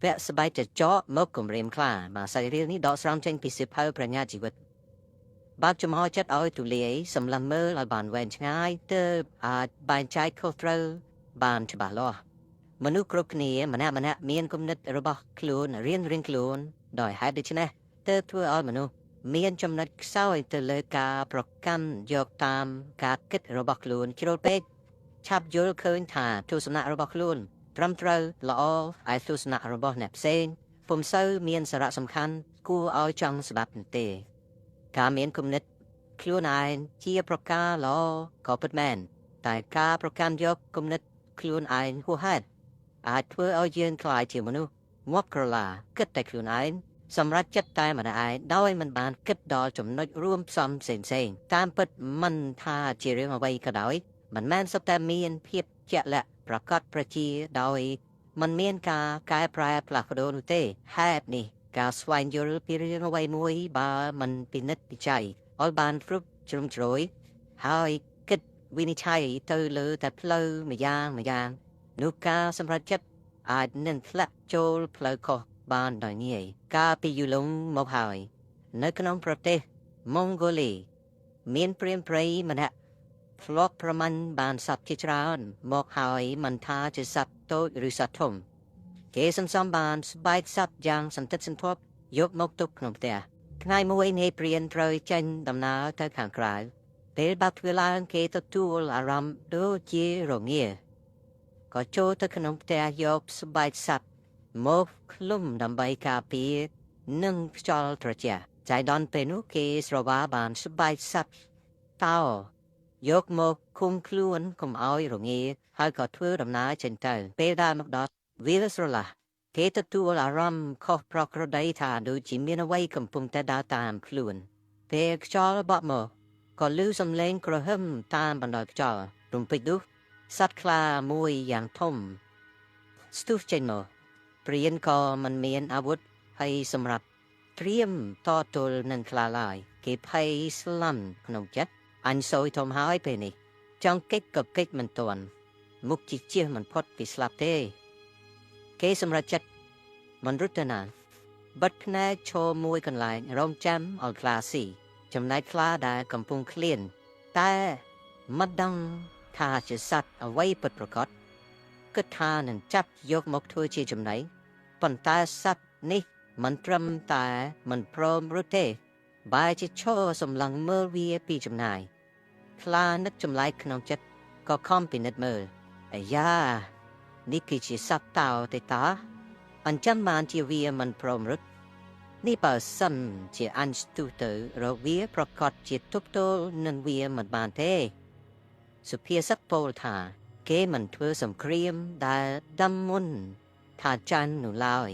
ពាក់ស្បែកចចកមកគំរាមខ្លាបាទសាច់រឿងនេះដកស្រង់ចេញពីសៀវភៅប្រាជ្ញាជីវិតបើកចំហចិត្តឲ្យទូលាយសម្លឹងមើលឲ្យបានវែងឆ្ងាយទើបអាចបែងចែកខុសត្រូវបានច្បាស់លាស់មនុស្សគ្រប់គ្នាម្នាក់ម្នាក់មានគំនិតរបស់ខ្លួនរៀងរៀងខ្លួនដោយហេតុដូច្នេះទើបធ្វើឲ្យមនុស្សមានចំណុចខ្សោយទៅលើការប្រកាន់យកតាមការគិតរបស់ខ្លួនជ្រុលពេកឆាប់យល់ឃើញថាទស្សនៈរបស់ខ្លួនត្រឹមត្រូវល្អឯទស្សនៈរបស់អ្នកផ្សេងពុំសូវមានសារៈសំខាន់គួរឲ្យចង់ស្ដាប់នោះទេ ការមានគំនិតខ្លួនឯងជាប្រការល្អក៏ពិតមែនតែការប្រកាន់យកគំនិតខ្លួនឯងហួសហេតុអាចធ្វើឲ្យយើងក្លាយជាមនុស្សងាប់ក្រឡាគិតតែខ្លួនឯងសម្រាប់ចិត្តតែម្នាក់ឯងដោយមិនបានគិតដល់ចំណុចរួមផ្សំផ្សេងៗតាមពិតមិនថាជារឿងអ្វីក៏ដោយមិនមែនសុទ្ធតែមានភាពជាក់លាក់ប្រកបប្រជាដោយមិនមានការកែប្រែផ្លាស់ប្ដូរនោះទេហេតុនេះការស្វែងយល់ពីរឿងអ្វីមួយបើមិនពិនិត្យពិច័យឲ្យបានគ្រប់ជ្រុងជ្រោយហើយគិតវិនិច្ឆ័យទៅលើតែផ្លូវម្យ៉ាងម្យ៉ាងនោះការសម្រេចចិត្តអាចនឹងធ្លាក់ចូលផ្លូវខុសបានដោយងាយកាលពីយូរលង់មកហើយនៅក្នុងប្រទេសម៉ុងហ្គូលីមានព្រានព្រៃម្នាក់ធ្លាប់ប្រមាញ់បានសត្វជាច្រើនមកហើយមិនថាជាសត្វតូចឬសត្វធំគេសន្សំបានស្បែកសត្វយ៉ាងសន្ធិសន្ធាប់យកមកទុកក្នុងផ្ទះថ្ងៃមួយនាយព្រានត្រូវចេញដំណើរទៅខាងក្រៅពេលបាត់ធ្វើឡើងគេទទួលអារម្មណ៍ដូចជារងាក៏ចូលទៅក្នុងផ្ទះយកស្បែកសត្វមកឃ្លុំដើម្បីការពារនិងខ្យល់ត្រជាក់ចៃដន្យពេលនោះគេស្រវាបានស្បែកសត្វតោយកមកឃុំខ្លួនកុំឲ្យរងាហើយក៏ធ្វើដំណើរចេញទៅពេលដើរមកដល់វាលស្រឡះគេទទួលអារម្មណ៍ខុសប្រក្រតីថាដូចជាមានអ្វីកំពុងតែដើរតាមខ្លួនពេលខ្យល់បក់មកក៏ឮសំឡេងគ្រហឹមតាមបណ្ដោយខ្យល់រំពេចនោះសត្វខ្លាមួយយ៉ាងធំស្ទុះចេញមកព្រានក៏មិនមានអាវុធហើយសម្រាប់ត្រៀមតទល់នឹងខ្លាឡើយគេភ័យស្លន់ក្នុងចិត្តអញសយធំហើយពេលនេះចង់គេចក៏គេចមិនទាន់មុខជាជៀសមិនផុតពីស្លាប់ទេគេសម្រេចចិត្តមិនរត់ទៅណាបិទភ្នែកឈរមួយកន្លែងរងចាំឲ្យខ្លាស៊ីចំណែកខ្លាដែលកំពុងឃ្លានតែមិនដឹងថាជាសត្វអ្វីពិតប្រាកដគិតថានឹងចាប់យកមកធ្វើជាចំណីប៉ុន្តែសត្វនេះមិនត្រឹមតែមិនព្រមរត់ទេបែរជាឈរសម្លឹងមើលវាពីចម្ងាយខ្លានឹកចម្លែកក្នុងចិត្តក៏ខំពិនិត្យមើលអាយ៉ានេះគឺជាសត្វតោទេតាអញ្ចឹងបានជាវាមិនព្រមរត់នេះបើសិនជាអញស្ទុះទៅរកវាប្រកាសជាទប់ទល់នឹងវាមិនបានទេសុភាសិតពោលថាគេមិនធ្វើសង្គ្រាមដែលដាំមុនថាចាញ់នោះឡើយ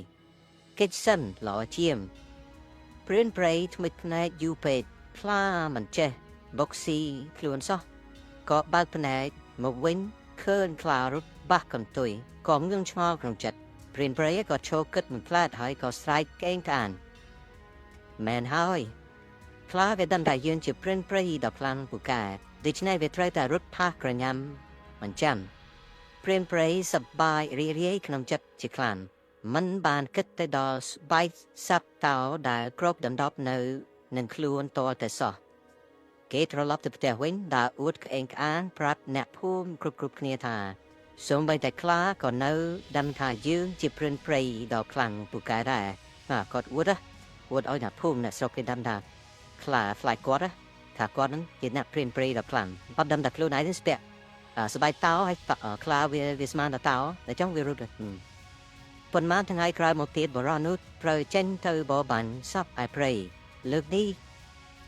កិច្ចសិនល្អជាងព្រានព្រៃថ្មិចភ្នែកយូរពេកខ្លាមិនចេះបុកស៊ីខ្លួនសោះក៏បើកភ្នែកមកវិញឃើញខ្លារត់បាក់កន្ទុយក៏ងឿងឆ្ងល់ក្នុងចិត្តព្រានព្រៃក៏ឈរគិតមិនផ្លែតហើយក៏ស្រែកកេងកានមែនហើយខ្លាវាដឹងថាយើងជាព្រានព្រៃដ៏ខ្លាំងពូកែដូច្នេះវាត្រូវតែរត់ផាសក្រញាំមិនចាំព្រានព្រៃសប្បាយរីករាយក្នុងចិត្តជាខ្លាំងមិនបានគិតទៅដល់ស្បែកសត្វតោដែលគ្របដណ្ដប់នៅនឹងខ្លួនតតែសោះគេត្រឡប់ទៅផ្ទះវិញដើរអួតក្អេងក្អាងប្រាប់អ្នកភូមិគ្រប់ៗគ្នាថាសូម្បីតែខ្លាក៏នៅដឹងថាយើងជាព្រានព្រៃដ៏ខ្លាំងពូកែដែរណាគាត់អួតអួតឲ្យអ្នកភូមិអ្នកស្រុកគេដឹងថាខ្លាខ្លាចគាត់ថាគាត់នឹងជាអ្នកព្រានព្រៃដ៏ខ្លាំងអត់ដឹងតែខ្លួនឯងស្ពាក់ស្បែកតោហើយខ្លាវាវាស្មានតែតោតែចង់វារត់ប៉ុន្មានថ្ងៃក្រោយមកទៀតបរិនុត្រូវចេញទៅបបាញ់សពឯព្រៃលើកនេះ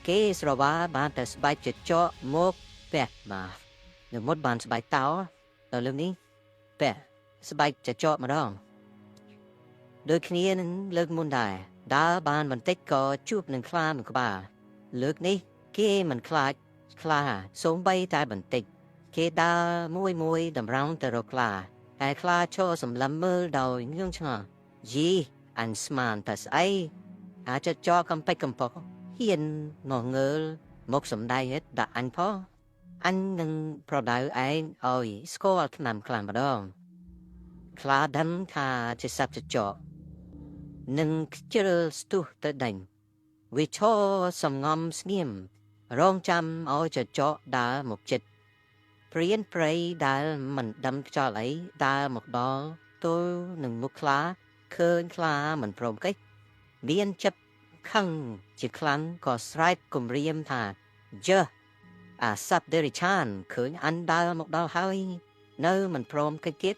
គេស្រវាបានតែស្បែកចចកមកពាក់មកនៅមុតបានស្បែកតោដល់លើកនេះពាក់ស្បែកចចកម្ដងដូចគ្នានឹងលើកមុនដែរដើរបានបន្តិចក៏ជួបនឹងខ្លាមួយក្បាលលើកនេះគេមិនខ្លាចខ្លាសូម្បីតែបន្តិចគេដើរមួយមួយតម្រង់ទៅរកខ្លាហើយខ្លាឈរសម្លឹងមើលដោយងឿងឆ្ងល់យីអញស្មានតែស្អីអាចចកកំពេចកំប៉ុកហ៊ានងងើលមកសំដែងហេតុដាក់អញផងអញនឹងប្រដៅឯងឲ្យស្គាល់ឆ្នាំខ្លាំងម្ដងខ្លាដឹងថាជាសត្វចចក នឹងខ្ជិលស្ទុះទៅដេញវាឈរសំងំស្ងៀមរងចាំឲ្យចចកដើរមកចិត្តព្រានព្រៃដែលមិនដឹងខ្យល់អីដើរមកដល់ទល់នឹងមុខខ្លាឃើញខ្លាមិនព្រមកិច្ចមានចិត្តខឹងជាខ្លាំងក៏ស្រែកគំរាមថាយើអាសត្វដេរិឆានឃើញអញដើរមកដល់ហើយនៅមិនព្រមកិច្ចទៀត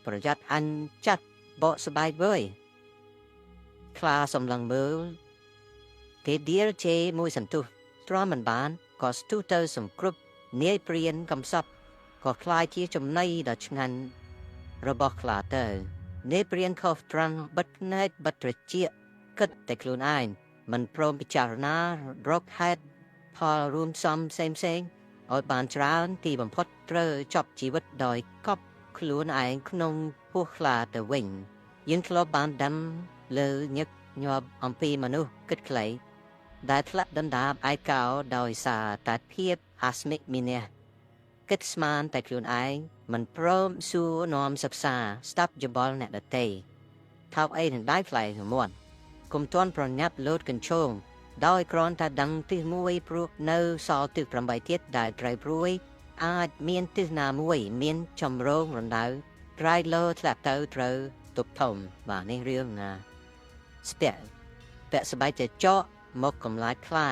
ប្រយ័ត្នអញចាត់បកស្បែកវើយខ្លាសម្លឹងមើលទេឌៀលជេមួយសន្ទុះទ្រាំមិនបានក៏ស្ទុះទៅសង្គ្រប់នាយព្រានកំសត់ក៏คล้ายជាចំណីដ៏ឆ្ងាញ់របស់ខ្លាទៅនាយព្រានខុសត្រង់បិទភ្នែកបិទត្រចៀកគិតតែខ្លួនឯងមិនព្រមពិចារណារកហេតុផលរួមផ្សំផ្សេងផ្សេងឲ្យបានច្រើនទីបំផុតត្រូវចប់ជីវិតដោយកប់ខ្លួនឯងក្នុងពោះខ្លាទៅវិញយើងធ្លាប់បានដឹងលើញឹកញាប់អំពីមនុស្សគិតខ្លីដែលធ្លាក់ដុនដាបឯកោដោយសារតែភាពអាស្មិមានះគិតស្មានតែខ្លួនឯងមិនព្រមសួរនាំសិក្សាស្ដាប់យោបល់អ្នកដទៃថោកអីនឹងដៃផ្លែមាត់កុំទាន់ប្រញាប់លោតកញ្ឆោងដោយគ្រាន់តែដឹងទិសមួយព្រោះនៅសល់ទិស8ទៀតដែលត្រូវព្រួយអាចមានទិសណាមួយមានចម្រងរណ្ដៅក្រែងលោធ្លាក់ទៅត្រូវទប់ធំបាទនេះរឿងណាស្ពាក់ពាក់ស្បែកចចកមកកំឡាចខ្លា